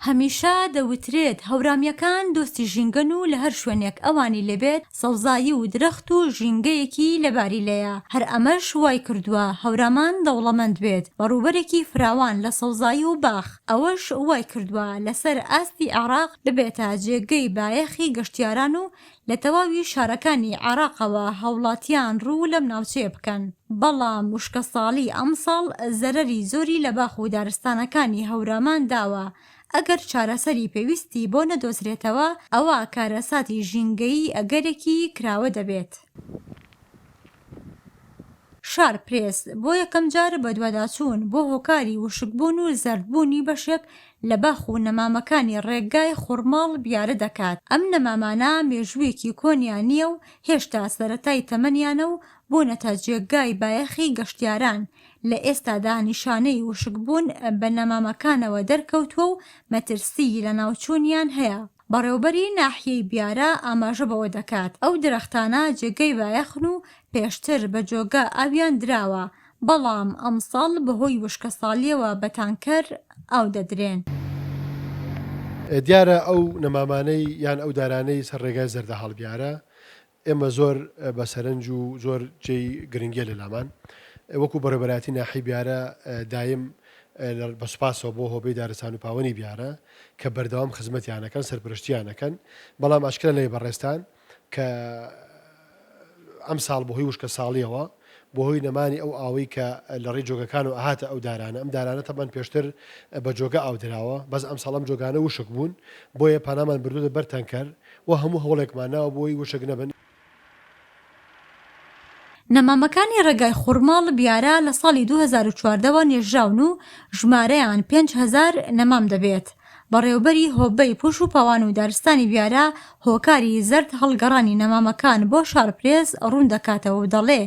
هەمیشە دەوترێت هەورامییەکان دۆستی ژینگەن و لە هەر شوێنێک ئەوانی لێبێت سەوزایی و درەخت و ژینگەیەکی لەباری لێیە، هەر ئەمەش وای کردووە هەورامان دەوڵەمەند بێت بە ڕووبەرێکی فراوان لە سەوزایی و باخ، ئەوەش وای کردووە لەسەر ئاستی عێراق ببێتە جێگەی بایەخی گەشتیاران و لە تەواوی شارەکانی عێراقەوە هاوڵاتیان ڕوو لەم ناوچەیە بکەن، بەڵام وشکەساڵی ئەمساڵ زەرەری زۆری لە باخ و دارستانەکانی هەورامان داوە، ئەگەر چارەسەری پێویستی بۆ نەدۆزرێتەوە ئەوا کارەساتی ژینگەیی ئەگەرێکی کراوە دەبێت. شار پرێس بۆ یەکەمجار بەدواداچوون بۆ هۆکاری وشکبوون و زەردبوونی بەشێک لە باخ و نەمامەکانی ڕێگای خورماڵ بیارە دەکات، ئەم نەمامانە مێژوویەکی کۆنیان نییە و هێشتا سەرەتای تەمەنیانە و بوونەتە جێگای بایەخی گەشتیاران، لە ئێستادا نیشانەی وشکبوون بە نەمامەکانەوە دەرکەوتووە و مەترسیی لەناوچوونیان هەیە. بەڕێوەبەری ناحیەی بیارە ئاماژە بەوە دەکات، ئەو درەختانە جێگەی بایەخن و پێشتر بە جۆگە ئاویان دراوە، بەڵام ئەمساڵ بەهۆی وشکەساڵییەوە بە تانکەر ئاو دەدرێن. دیارە ئەو نەمامانەی یان ئەو دارانەی سەر ڕێگای زەردەهاڵ بیارە ئێمە زۆر بە سەرنج و زۆر جێی گرنگیە لە لامان وەکو بەڕێوبەرایەتی ناحی بیارە دایم بە سوپاسەوە بۆ هۆبەی دارستان و پاوەنی بیارە کە بەردەوام خزمەتیانەکەن سەرپرشتیانەکەن بەڵام ئاشکرا لای بەڕێزتان کە ئەمساڵ بەهۆی وشکە ساڵیەوە بەهۆی نەمانی ئەو ئاوەی کە لە ڕێی جۆگەکانەوە ئەهاتە ئەو دارانە ئەم دارانە تەبعەن پێشتر بە جۆگە ئاو دراوە بەس ئەمساڵ ئەم جۆگانە وشک بوون بۆیە پانامان بردۆتە بەر تەنکەر و هەموو هەوڵێکمان ناوە بۆی وشک نەبن. نەمامەکانی ڕێگای خورماڵ بیارە لە ساڵی 2014 وە نێژراون و ژمارەیان 5000 نەمام دەبێت. بەڕێوەبەری هۆبەی پوش و پاوان و دارستانی بیارە هۆکاری زەرد هەڵگەڕانی نەمامەکان بۆ شارپرێس ڕوون دەکاتەوە و دەڵێ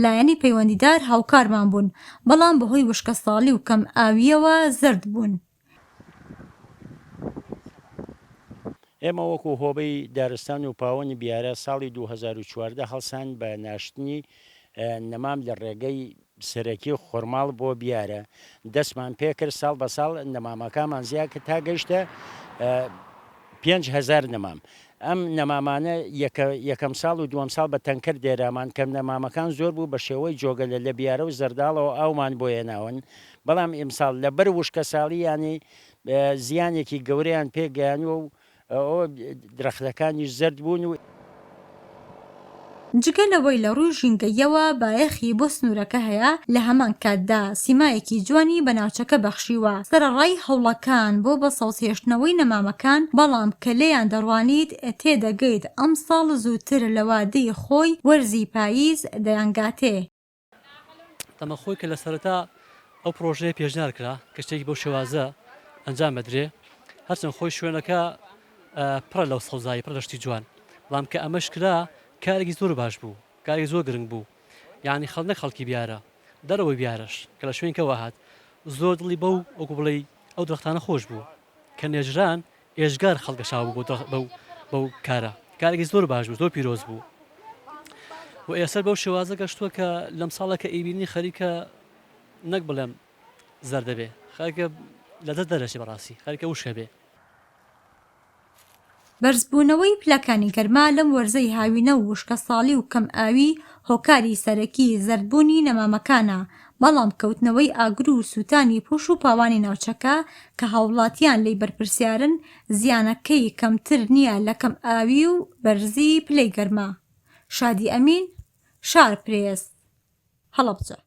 لایەنی پەیوەندیدار هاوکارمان بوون، بەڵام بەهۆی وشکەساڵی و کەم ئاوییەوە زەرد بوون. ئێمە وەکو هۆبەی دارستان و پاوەنی بیارە ساڵی 2014 هەڵسان بە ناشتنی نەمام لە ڕێگەی سەرەکی خورماڵ بۆ بیارە دەستمان پێکرد ساڵ بە ساڵ نەمامەکانمان زیاد کرد تا گەیشتە 5000 نەمام ئەم نەمامانە یەکە یەکەم ساڵ و دووەم ساڵ بە تەنکەر دێرامان کەم نەمامەکان زۆر بوو بە شێوەی جۆگەلە لە بیارە و زەرداڵەوە ئاومان بۆ هێناون بەڵام ئیمساڵ لەبەر وشکەساڵی یانی زیانێکی گەورەیان پێ گەیانووە و درەختەکانیش زەرد بوون و. جگە لەوەی لە ڕووی ژینگەییەوە بایەخی بۆ سنوورەکە هەیە، لە هەمان کاتدا سیمایەکی جوانی بە ناوچەکە بەخشیوە، سەرەڕای هەوڵەکان بۆ بە سەوزهێشتنەوەی نەمامەکان، بەڵام کە لێیان دەڕوانیت تێدەگەیت ئەمساڵ زووتر لە وادەی خۆی وەرزی پاییز دەیانگاتێ. ئەمە خۆی کە لە سەرەتا ئەو پرۆژەیە پێشنیار کرا کە شتێکی بەو شێوازە ئەنجام بدرێ هەرچەند خۆی شوێنەکە پڕە لەو سەوزایی پڕ لە شتی جوان بەڵام کە ئەمەش کرا کارێکی زۆر باش بوو کارێکی زۆر گرنگ بوو یعنی خەڵ نەک خەڵکی بیارە دەرەوەی بیارەش کە لە شوێنکەوە هات زۆر دڵی بەو وەکو بڵێی ئەو درەختانە خۆش بوو کە نێژران ئێجگار خەڵک گەشاوە بوو بەو بەو کارە کارێکی زۆر باش بوو زۆر پیرۆز بوو و ئێسەر بەو شێوازە گەشتووە کە لەم ساڵە کە ئیبینی خەریکە نەک بڵێم زەردەبێ خەریکە لە دەست دەرەچێ بەڕاستی خەریکە وشکە بێ. بەرزبوونەوەی پلەکانی گەرما لەم وەرزەی هاوینە و وشکەساڵی و کەمئاوی هۆکاری سەرەکی زەردبوونی نەمامەکانە، بەڵام کەوتنەوەی ئاگر و سووتانی پوش و پاوانی ناوچەکە کە هاوڵاتیان لێی بەرپرسیارن، زیانەکەی کەمتر نییە لە کەمئاوی و بەرزی پلەی گەرما. شادی ئەمین، شارپرێس، هەڵەبجە.